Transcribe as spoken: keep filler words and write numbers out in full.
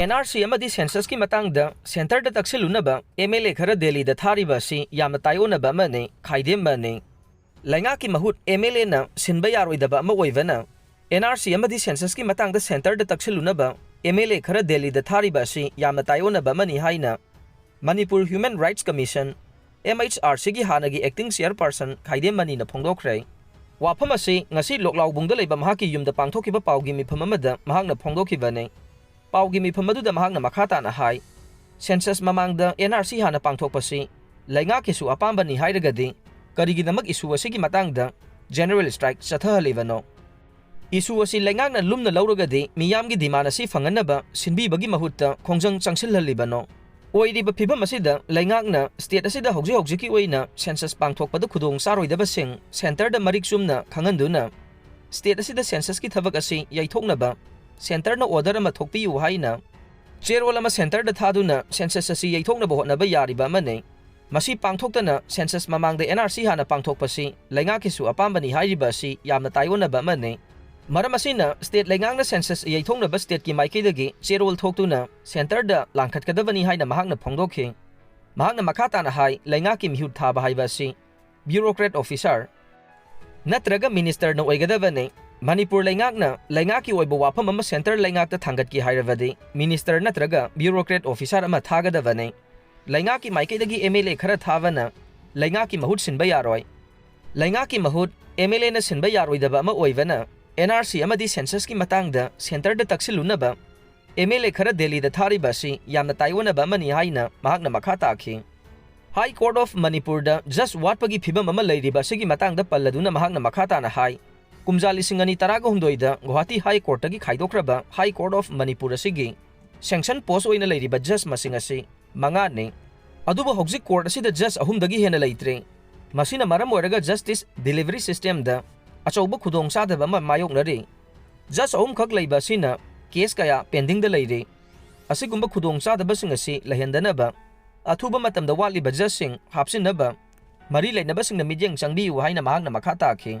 And R C ꯑꯃꯗꯤ ꯁꯦꯟꯁꯁꯀꯤ ꯃꯇꯥꯡꯗ ꯁꯦꯟꯇꯔꯗ ꯇꯛꯁꯤꯜꯂꯨꯅꯕ ꯑꯦꯝ ꯑꯦꯜ ꯑꯦ ꯈꯔ ꯗꯦꯜꯂꯤꯗ ꯊꯥꯔꯤꯕ ꯑꯁꯤ ꯌꯥꯝꯅ ꯇꯥꯏꯑꯣꯟꯅꯕ ꯑꯃꯅꯤ, ꯈꯥꯏꯗꯦꯝꯕꯅꯤ꯫ ꯂꯩꯉꯥꯛꯀꯤ ꯃꯍꯨꯠ ꯑꯦꯝ ꯑꯦꯜ ꯑꯦꯅ ꯁꯤꯟꯕ ꯌꯥꯔꯣꯏꯗꯕ ꯑꯃ ꯑꯣꯏꯕꯅ, ꯑꯦꯟ ꯑꯥꯔ ꯁꯤ ꯑꯃꯗꯤ ꯁꯦꯟꯁꯁꯀꯤ ꯃꯇꯥꯡꯗ ꯁꯦꯟꯇꯔꯗ ꯇꯛꯁꯤꯜꯂꯨꯅꯕ ꯑꯦꯝ ꯑꯦꯜ ꯑꯦ ꯈꯔ ꯗꯦꯜꯂꯤꯗ ꯊꯥꯔꯤꯕ ꯑꯁꯤ ꯌꯥꯝꯅ ꯇꯥꯏꯑꯣꯟꯅꯕ ꯑꯃꯅꯤ ꯍꯥꯏꯅ Manipur human rights commission, M H R ꯁꯤꯒꯤ ꯍꯥꯟꯅꯒꯤ ꯑꯦꯛꯇꯤꯡ ꯆꯤꯌꯔꯄꯔꯁꯟ ꯈꯥꯏꯗꯦꯝ ꯃꯅꯤꯅ ꯐꯣꯡꯗꯣꯛꯈ꯭ꯔꯦ꯫ ꯋꯥꯐꯝ ꯑꯁꯤ ꯉꯁꯤ ꯂꯣꯛꯂꯥꯎꯕꯨꯡꯗ ꯂꯩꯕ ꯃꯍꯥꯛꯀꯤ ꯌꯨꯝꯗ ꯄꯥꯡꯊꯣꯛꯈꯤꯕ ꯄꯥꯎꯒꯤ ꯃꯤꯐꯝ ꯑꯃꯗ ꯃꯍꯥꯛꯅ ꯐꯣꯡꯗꯣꯛꯈꯤꯕꯅꯤ꯫ ꯄꯥꯎꯒꯤ ꯃꯤꯐꯝ ꯑꯗꯨꯗ ꯃꯍꯥꯛꯅ ꯃꯈꯥ ꯇꯥꯅ ꯍꯥꯏ, ꯁꯦꯟꯁꯁ ꯃꯃꯥꯡꯗ ꯑꯦꯟ ꯑꯥꯔ ꯁꯤ ꯍꯥꯟꯅ ꯄꯥꯡꯊꯣꯛꯄꯁꯤ ꯂꯩꯉꯥꯛꯀꯤꯁꯨ ꯑꯄꯥꯝꯕꯅꯤ ꯍꯥꯏꯔꯒꯗꯤ ꯀꯔꯤꯒꯤꯗꯃꯛ ꯏꯁꯨ ꯑꯁꯤꯒꯤ ꯃꯇꯥꯡꯗ ꯖꯦꯅꯔꯦꯜ ꯁ꯭ꯇ꯭ꯔꯥꯏꯛ ꯆꯠꯊꯍꯜꯂꯤꯕꯅꯣ? ꯏꯁꯨ ꯑꯁꯤ ꯂꯩꯉꯥꯛꯅ ꯂꯨꯝꯅ ꯂꯧꯔꯒꯗꯤ ꯃꯤꯌꯥꯝꯒꯤ ꯗꯤꯃꯥꯟ ꯑꯁꯤ ꯐꯪꯍꯟꯅꯕ ꯁꯤꯟꯕꯤꯕꯒꯤ ꯃꯍꯨꯠꯇ ꯈꯣꯡꯖꯪ ꯆꯪꯁꯤꯜꯍꯜꯂꯤꯕꯅꯣ? ꯑꯣꯏꯔꯤꯕ ꯐꯤꯕꯝ ꯑꯁꯤꯗ ꯂꯩꯉꯥꯛꯅ ꯁ꯭ꯇꯦꯠ ꯑꯁꯤꯗ ꯍꯧꯖꯤꯛ ꯍꯧꯖꯤꯛꯀꯤ ꯑꯣꯏꯅ ꯁꯦꯟꯁꯁ ꯄꯥꯡꯊꯣꯛꯄꯗ ꯈꯨꯗꯣꯡ ꯆꯥꯔꯣꯏꯗꯕꯁꯤꯡ ꯁꯦꯟꯇꯔꯗ ꯃꯔꯤꯛ ꯆꯨꯝꯅ ꯈꯪꯍꯟꯗꯨꯅ ꯁ꯭ꯇꯦꯠ ꯑꯁꯤꯗ ꯁꯦꯟꯁꯁꯀꯤ ꯊꯕꯛ ꯑꯁꯤ ꯌꯩꯊꯣꯛꯅꯕ ꯁꯦꯟꯇꯔꯅ ꯑꯣꯔꯗꯔ ꯑꯃ ꯊꯣꯛꯄꯤꯌꯨ ꯍꯥꯏꯅ ꯆꯦꯔꯣꯜ ꯑꯃ ꯁꯦꯟꯇꯔꯗ ꯊꯥꯗꯨꯅ ꯁꯦꯟꯁꯁ ꯑꯁꯤ ꯌꯩꯊꯣꯛꯅꯕ ꯍꯣꯠꯅꯕ ꯌꯥꯔꯤꯕ ꯑꯃꯅꯤ꯫ ꯃꯁꯤ ꯄꯥꯡꯊꯣꯛꯇꯅ ꯁꯦꯟꯁꯁ ꯃꯃꯥꯡꯗ ꯑꯦꯟ ꯑꯥꯔ ꯁꯤ ꯍꯥꯟꯅ ꯄꯥꯡꯊꯣꯛꯄꯁꯤ ꯂꯩꯉꯥꯛꯀꯤꯁꯨ ꯑꯄꯥꯝꯕꯅꯤ ꯍꯥꯏꯔꯤꯕ ꯑꯁꯤ ꯌꯥꯝꯅ ꯇꯥꯏꯑꯣꯟꯅꯕ ꯑꯃꯅꯤ꯫ ꯃꯔꯝ ꯑꯁꯤꯅ ꯁ꯭ꯇꯦꯠ ꯂꯩꯉꯥꯛꯅ ꯁꯦꯟꯁꯁ ꯌꯩꯊꯣꯛꯅꯕ ꯁ꯭ꯇꯦꯠꯀꯤ ꯃꯥꯏꯀꯩꯗꯒꯤ ꯆꯦꯔꯣꯜ ꯊꯣꯛꯇꯨꯅ ꯁꯦꯟꯇꯔꯗ ꯂꯥꯡꯈꯠꯀꯗꯕꯅꯤ ꯍꯥꯏꯅ ꯃꯍꯥꯛꯅ ꯐꯣꯡꯗꯣꯛꯈꯤ꯫ ꯃꯍꯥꯛꯅ ꯃꯈꯥ ꯇꯥꯅ ꯍꯥꯏ, ꯂꯩꯉꯥꯛꯀꯤ ꯃꯤꯍꯨꯠ ꯊꯥꯕ ꯍꯥꯏꯕ ꯑꯁꯤ ꯕ꯭ꯌꯨꯔꯣꯀ꯭ꯔꯦꯠ ꯑꯣꯐꯤꯁꯥꯔ ꯅꯠꯇ꯭ꯔꯒ ꯃꯤꯅꯤꯁꯇꯔꯅ ꯑꯣꯏꯒꯗꯕꯅꯤ꯫ ꯃꯅꯤꯄꯨꯔ ꯂꯩꯉꯥꯛꯅ ꯂꯩꯉꯥꯛꯀꯤ ꯑꯣꯏꯕ ꯋꯥꯐꯝ ꯑꯃ ꯁꯦꯟꯇꯔ ꯂꯩꯉꯥꯛꯇ ꯊꯥꯡꯒꯠꯀꯦ ꯍꯥꯏꯔꯕꯗꯤ ꯃꯤꯅꯤꯁꯇꯔ ꯅꯠꯇ꯭ꯔꯒ ꯕ꯭ꯌꯨꯔꯣꯀ꯭ꯔꯦꯠ ꯑꯣꯐꯤꯁꯥꯔ ꯑꯃ ꯊꯥꯒꯗꯕꯅꯤ꯫ ꯂꯩꯉꯥꯛꯀꯤ ꯃꯥꯏꯀꯩꯗꯒꯤ ꯑꯦꯝ ꯑꯦꯜ ꯑꯦ ꯈꯔ ꯊꯥꯕꯅ ꯂꯩꯉꯥꯛꯀꯤ ꯃꯍꯨꯠ ꯁꯤꯟꯕ ꯌꯥꯔꯣꯏ꯫ ꯂꯩꯉꯥꯛꯀꯤ ꯃꯍꯨꯠ ꯑꯦꯝ ꯑꯦꯜ ꯑꯦꯅ ꯁꯤꯟꯕ ꯌꯥꯔꯣꯏꯗꯕ ꯑꯃ ꯑꯣꯏꯕꯅ ꯑꯦꯟ ꯑꯥꯔ ꯁꯤ ꯑꯃꯗꯤ ꯁꯦꯟꯁꯁꯀꯤ ꯃꯇꯥꯡꯗ ꯁꯦꯟꯇꯔꯗ ꯇꯛꯁꯤꯜꯂꯨꯅꯕ ꯑꯦꯝ ꯑꯦꯜ ꯑꯦ ꯈꯔ ꯗꯦꯜꯂꯤꯗ ꯊꯥꯔꯤꯕ ꯑꯁꯤ ꯌꯥꯝꯅ ꯇꯥꯏꯑꯣꯟꯅꯕ ꯑꯃꯅꯤ ꯍꯥꯏꯅ ꯃꯍꯥꯛꯅ ꯃꯈꯥ ꯇꯥꯈꯤ꯫ ꯍꯥꯏ ꯀꯣꯔꯠ ꯑꯣꯐ ꯃꯅꯤꯄꯨꯔꯗ ꯖꯁ ꯋꯥꯠꯄꯒꯤ ꯐꯤꯕꯝ ꯑꯃ ꯂꯩꯔꯤꯕ ꯑꯁꯤꯒꯤ ꯃꯇꯥꯡꯗ ꯄꯜꯂꯗꯨꯅ ꯃꯍꯥꯛꯅ ꯃꯈꯥ ꯇꯥꯅ ꯍꯥꯏ, ꯀꯨꯝꯖꯥ ꯂꯤꯁꯤꯡ ꯑꯅꯤ ꯇꯔꯥꯒ ꯍꯨꯝꯗꯣꯏꯗ ꯒꯨꯋꯥꯍꯥꯇꯤ ꯍꯥꯏ ꯀꯣꯔꯠꯇꯒꯤ ꯈꯥꯏꯗꯣꯛꯈ꯭ꯔꯕ ꯍꯥꯏ ꯀꯣꯔꯠ ꯑꯣꯐ ꯃꯅꯤꯄꯨꯔ ꯑꯁꯤꯒꯤ ꯁꯦꯡꯁꯟ ꯄꯣꯁ ꯑꯣꯏꯅ ꯂꯩꯔꯤꯕ ꯖꯁ ꯃꯁꯤꯡ ꯑꯁꯤ ꯃꯉꯥꯅꯤ꯫ ꯑꯗꯨꯕꯨ ꯍꯧꯖꯤꯛ ꯀꯣꯔꯠ ꯑꯁꯤꯗ ꯖꯁ ꯑꯍꯨꯝꯗꯒꯤ ꯍꯦꯟꯅ ꯂꯩꯇ꯭ꯔꯦ꯫ ꯃꯁꯤꯅ ꯃꯔꯝ ꯑꯣꯏꯔꯒ ꯖꯁꯇꯤꯁ ꯗꯤꯂꯤꯚꯔꯤ ꯁꯤꯁꯇꯦꯝꯗ ꯑꯆꯧꯕ ꯈꯨꯗꯣꯡꯆꯥꯗꯕ ꯑꯃ ꯃꯥꯌꯣꯛꯅꯔꯤ꯫ ꯖꯁ ꯑꯍꯨꯝꯈꯛ ꯂꯩꯕ ꯑꯁꯤꯅ ꯀꯦꯁ ꯀꯌꯥ ꯄꯦꯟꯗꯤꯡꯗ ꯂꯩꯔꯤ꯫ ꯑꯁꯤꯒꯨꯝꯕ ꯈꯨꯗꯣꯡꯆꯥꯗꯕꯁꯤꯡ ꯑꯁꯤ ꯂꯩꯍꯟꯗꯅꯕ ꯑꯊꯨꯕ ꯃꯇꯝꯗ ꯋꯥꯠꯂꯤꯕ ꯖꯁꯁꯤꯡ ꯍꯥꯞꯆꯤꯟꯅꯕ ꯃꯔꯤ ꯂꯩꯅꯕꯁꯤꯡꯅ ꯃꯤꯠꯌꯦꯡ ꯆꯪꯕꯤꯌꯨ ꯍꯥꯏꯅ ꯃꯍꯥꯛꯅ ꯃꯈꯥ ꯇꯥꯈꯤ꯫